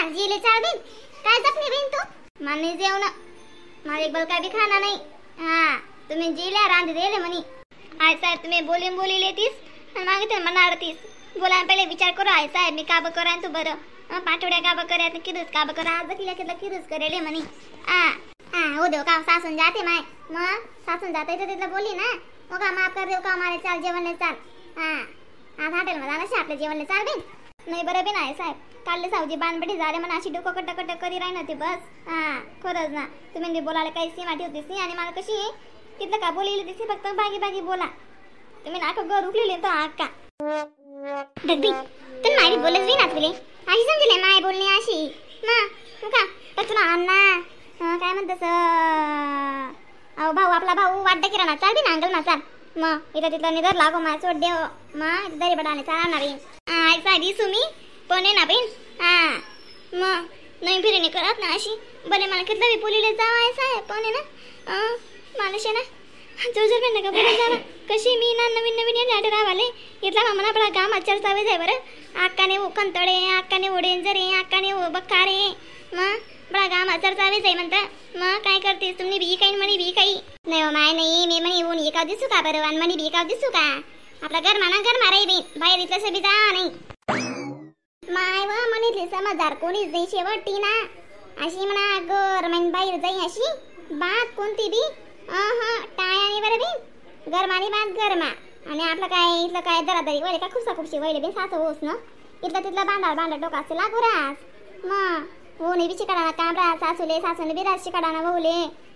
चाल जीले चाल बिन काय जपनी बिन तू माने जेवण मला एक बल काय बी खाना नाही. हा तुम्ही जील्या रांध दिले म्हणी I साहेब तुम्ही बोलून बोली लेतीस आणि मागे मना अडतीस. बोला पहिले विचार करू I साहेब मी का करा तू बरं पाठवड्या का करा किरूस का करा आज किला किला किरूस करेले म्हणी. आ हा हो देव का सासून जाते माय मग सासून जाते तर तिथलं बोली ना मग का माफ कर देऊ का मारे चाल जेवणले चाल. हा आज हॉटेल मध्ये आला आपल्या जेवणले चाल बिन नाही बरं बी नाही साहेब काढले सावजी बानबडी झाले म्हणा अशी डोकं कट कट करी राही ना ते बस. हा खरंच ना तुम्ही बोलायला काही सीमा ठेवतीस नाही आणि मला कशी तिथलं का बोलली दिसली फक्त बागी बागी बोला तुम्ही नाक घर उकलेले तर आका डगबी तू मारी बोलत बी ना तुले अशी समजले माय बोलणी अशी ना का तर तुला अण्णा काय म्हणतस अहो भाऊ आपला भाऊ वाटत किराणा चाल बी ना अंगल मा चाल मग इथं तिथलं निधर लागो मा सोड देव मग इथं दरी बडाने चालणार I साधी सुमी पण आहे ना बहीण. हा मग नाही फिरणी करत ना अशी बरे मला कितलं बी बोलिले जाव आहे साहेब पण आहे ना माणूस आहे ना जोजर पण नका बोलत जावा कशी मी ना नवीन नवीन येणे रावाले इथला मला बडा गाम चर्चावे जाय बरं आक्काने वो कंतळे आक्काने वो डेंजर आहे आक्काने वो बक्कारे मग बडा गाम चर्चावे जाय म्हणता मग काय करतेस तुम्ही बी काही म्हणे बी काही नाही हो माय नाही मी म्हणे ऊन एका दिसू का बरं आणि म्हणे बी एका दिसू का आपला गरमा ना गरमा रे बी बाहेर इथलं बी जा नाही माय व म्हणितली समजदार कोणीच नाही शेवटी ना अशी म्हणा गरमाईन बाहेर जाई अशी बात कोणती बी अह टाय आणि बरं बी गरमानी बात गरमा आणि आपलं काय इथलं काय दरादरी वळे का खुपसा खुपशी वळले बी सासं होस ना इथलं तिथलं बांधा बांधा डोकाचं लागू रास मग हो नाही बी शिकाडा काम रास सासूले सासूने बी रास शिकाडा ना बहुले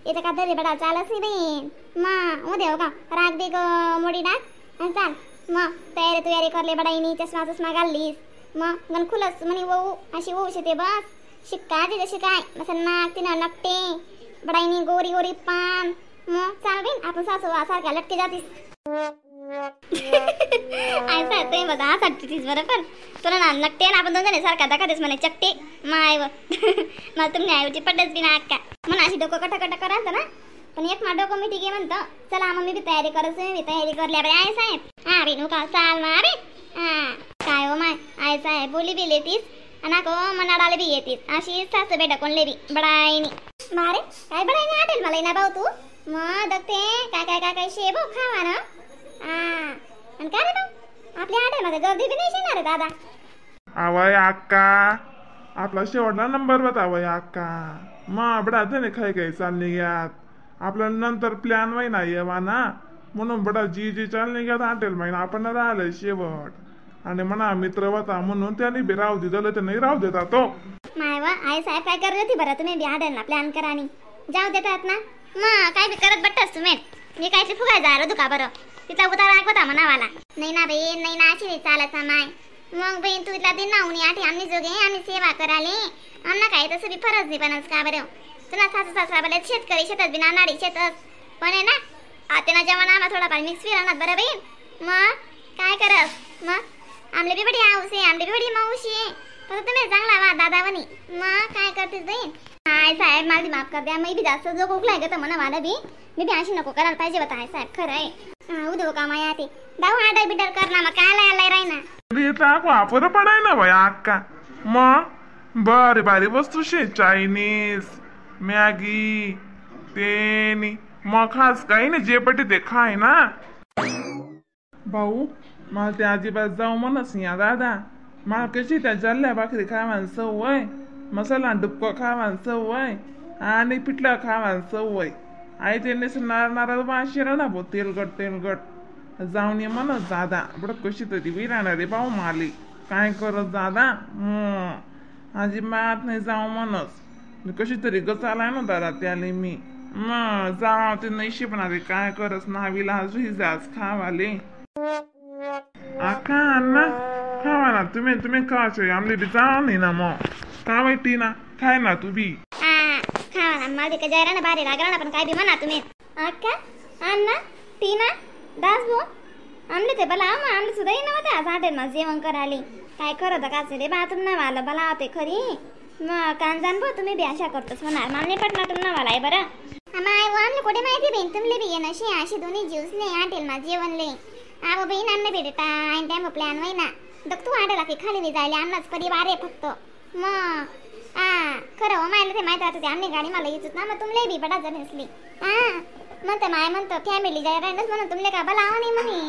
इथं का दरी बडा चालच नाही बहीण मग हो देव का राग दे ग मोडी डाक आणि चाल मग तयारी तुयारी करले बडाईनी चष्मा चष्मा घाललीस मग गण खुलस म्हणे वऊ अशी होऊ शकते बस शिक्का ते जशी काय मसन नाक तिनं नकटे बडाईनी गोरी गोरी पान मग चाल बहीण आपण सासू सारख्या लटके जातीस. I साहेब तुम्ही बघा हा बरोबर तुला ना नकटे ना आपण दोन जण सारखा दाखवतेस म्हणे चकटे माय व मला तुम्ही आईवरची पडच बी ना अक्का म्हणून अशी डोकं कटा कटा करायचं ना पण एक मा डोकं मी ठीक आहे म्हणतो चला मग मी बी तयारी करत मी तयारी करल्या बाई I साहेब. हा बी नका चाल मा बी हा काय हो my I साहेब बोली बी लेतीस आणि को मनाडाले बी येतीस अशी सासू बेटा कोणले बी बडाईनी मारे काय बडाईनी आटेल मला ना भाऊ तू मग दगते काय काय काय काय शे भाऊ खावा ना. हा आणि काय रे भाऊ आपल्या हॉटेलमध्ये गर्दी बी नाही शेणार रे दादा. आवय अक्का आपला शेवटला नंबर बतावय अक्का मग बडा त्याने खाय काय चालणे घ्यात आपल्याला नंतर प्लॅन व्हाय ना येवा ना म्हणून बडा जी जी चालणे घ्यात हॉटेल माहिती आपण राहिलं शेवट आणि म्हणा मित्र होता म्हणून त्याने बी राहू दिलं तर नाही राहू देता तो माय वा आई साहेब काय करत होती बरं तुम्ही बी हॉटेलला प्लॅन करा आणि जाऊ देतात ना मग काय बी करत बट्टस तुम्ही मी काय फुगाय जा दुका बरं तिथला उतारा ऐकवता म्हणावाला नाही ना बहीण नाही ना अशी नाही चालत माय मग बहीण तू इथला दिन नाऊनी आठी आम्ही जोगे आम्ही सेवा कराले आम्हाला काय तसं बी फरज नाही पण का बरं तुला सासू सासरा बले शेतकरी शेतात बी नानाडी शेतच पण आहे ना आते ना जेवण आम्हा थोडाफार मिक्स फिरणार बरं बहीण मग काय करस मग आमले बी बडी आऊस आहे आमले बी बडी माऊशी आहे फक्त तुम्ही चांगला वा दादा म्हणे मग काय करतेस बहीण. I साहेब माझी माफ कर द्या मी बी जास्त जो कोकला आहे का म्हणा मला बी मी बी अशी नको करायला पाहिजे होता I साहेब खरं आहे. उद्या का माया ते भाऊ आडर बिडर कर ना मग काय आलाय राही ना वापर पडाय ना बाई अक्का मग बारी बारी वस्तू शे चायनीज मॅगी ते मग खास काही नाही जे पटे ते खाय ना भाऊ मला ते अजिबात जाऊ म्हणच या दादा मला कशी त्या जल्ल्या भाकरी खावान सवय मसाला डुबकं खावान सवय आणि पिठलं खावान सवय आई ते नारळ नारळ वाशी ना भाऊ तेलकट तेलकट जाऊन ये म्हणत दादा बरं कशी तरी बी राहणार रे भाऊ माली काय करत दादा अजिबात नाही जाऊ म्हणस कशी तरी गचालाय ना दादा त्याले मी मग जाव ते नाही शिपणार काय करस नावीला जाच खावाले आका अण्णा खावा ना तुम्ही तुम्ही खावाचे आमले बी जाव नाही ना मग का वाईटी ना खाय ना तू बी खावा ना मला बी जायरा ना भारी लागला ना पण काय बी म्हणा तुम्ही अक्का अण्णा टीना दास भाऊ आमले ते बला मग आमले सुद्धा येणं होते आज हॉटेल मा जेवण करायला काय खरं तर काच रे बा तुम नावाला बला होते खरी मग कांजान भाऊ तुम्ही बी अशा करतोस म्हणा मला नाही पटला तुम नावाला आहे बरं. माय व आमले कुठे माहिती बहीण तुमले बी येणं अशी अशी दोन्ही ज्यूस ले हॉटेल मा जेवण ले आवो बहीण आमने भेटता आणि टाइम प्लॅन होई ना दग तू हॉटेल की खाली नाही जायला आमनाच परिवार आहे फक्त मग हा खरं हो मायला ते माहित राहत होते आमनी गाडी मला येत ना मग तुमले बी बडा जण हसली. हा म्हणतं माय म्हणतो फॅमिली जाय राहिलच म्हणून तुमले का बोलावं नाही म्हणे.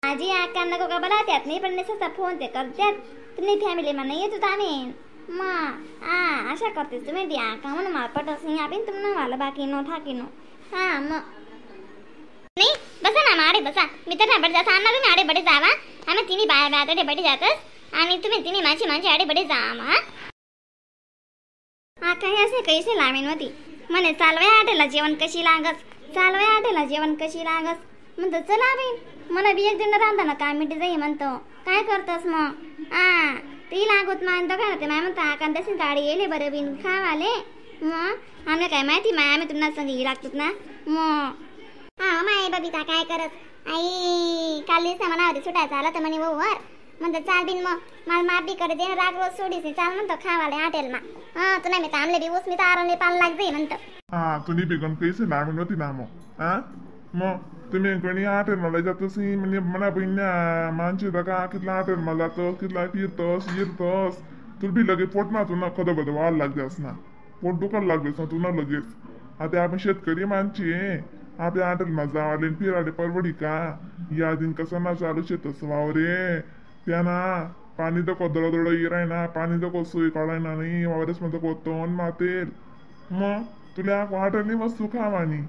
माझी आका नको का बोलावत्यात नाही पण नसता फोन ते करत्यात तुम्ही फॅमिली म्हणा येत होता आम्ही मग हा अशा करतेस तुम्ही बी आका म्हणून मला पटच नाही आपण तुम्हाला मला बाकी नो ठाकी नो. हा मग नाही बसा ना आडे बसा मी तर बडे जाता आणणार तुम्ही आडे बडे जावा आम्ही तिन्ही बाया बाया तडे बडे जातस आणि तुम्ही तिन्ही माझी माझी आडे बडे जा. हा काही असे कैसे लावेन होती म्हणे चालवाय आटेला जेवण कशी लागस चालवाय आटेला जेवण कशी लागस म्हणतो चला बहीण मला बी एक दिन रांधा ना काय मिठी जाई म्हणतो काय करतस मग. हा ती लागत मानतो काय ते माय म्हणतो आका तशी गाडी येले बरं बिन खावाले मग आम्ही काय माहिती माय आम्ही तुम्हाला संग ये लागतो ना मग. हा माय बबिता काय करत आई काल दिवसा म्हणा होती सुटायचं आला तर म्हणे वर म्हणतो चाल बिन मग मला माप बी करे दे राग रोज सोडीस चाल म्हणतो खावाले हॉटेल मा. हा तू नाही मी आमले बी ऊस मी तर आरवले पान लाग जाई म्हणतो. हा तुम्ही बिगन कैसे लागून होती ना मग. हा मग तुम्ही कोणी हॉटेल मला जातोस म्हणजे म्हणा बहिण माणसे का कितला हॉटेल मला जातोस कितला फिरतोस गिरतोस तुला बी लगे पोट ना तुला कद बद वाढ लागतेस ना पोट दुखायला लागतेस ना तुला लगेच. आता आपण शेतकरी माणसे आपल्या हॉटेल मा जावाले फिराले परवडी का या दिन कसं ना चालू शेतस वावरे त्याना पाणी तर दळदळ इराय ना पाणी तर सोय काढाय ना नाही वावरेच मध्ये तोंड मातेल मग तुला हॉटेलनी वस्तू खावानी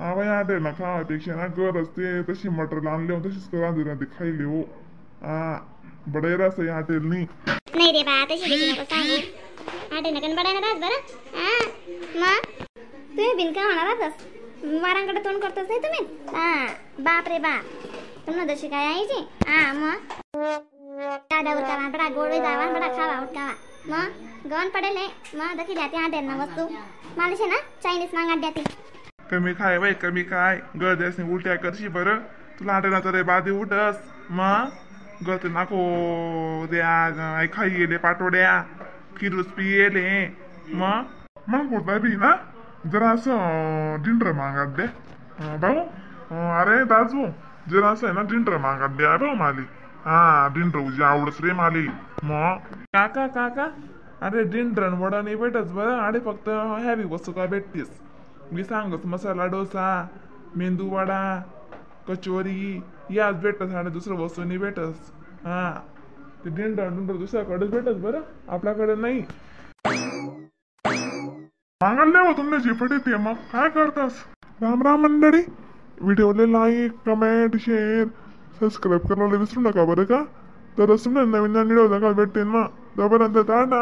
आवाय हॉटेलला खावापेक्षा ना घर असते तशी मटर आणले हो तशीच रांधे रांधे खायले हो. हा बडे रस आहे हॉटेलनी. नाही रे बा तशी कशी नको सांगू हॉटेल नका बडा ना राहत बरं. हा मग तुम्ही बिनका होणार राहतस वारांकडे तोंड करतोच नाही तुम्ही. हा बाप रे बाप तुम्हाला जशी काय यायची. हा मग दादा उरकावा बडा गोड जावा बडा खावा उठकावा मग गण पडेल मग दखी द्या ते हॉटेल ना वस्तू मला ना चायनीज मागा द्या ती. कमी खाय बाई कमी खाय गर्दी उलट्या करशी बरं तुला हॉटेल तर बादी उठस मग गत नको द्या खाई गेले पाटोड्या किरूस पियेले मग मग कुठला बी ना जरा असं डिंडर मागात दे भाऊ. अरे दाजू जरा असं आहे ना डिंडर मागात द्या भाऊ माली. हा डिंडर उजी आवडस रे माली. मग काका काका अरे डिंडर वडा नाही भेटच बरं अरे फक्त हॅवी वस्तू का भेटतीस मी सांगस मसाला डोसा मेंदू वडा कचोरी याच भेटस आणि दुसरं वस्तू नाही भेटस. हा ते डिंडर डुंडर दुसऱ्याकडेच भेटस बरं आपल्याकडे नाही. मागायला हो तुमने झिपट येते मग काय करतास. राम राम मंडळी व्हिडिओला like comment share subscribe करायला विसरू नका बरं का. तर असं नवीन नवीन व्हिडिओ भेटतील मग तोपर्यंत टाटा.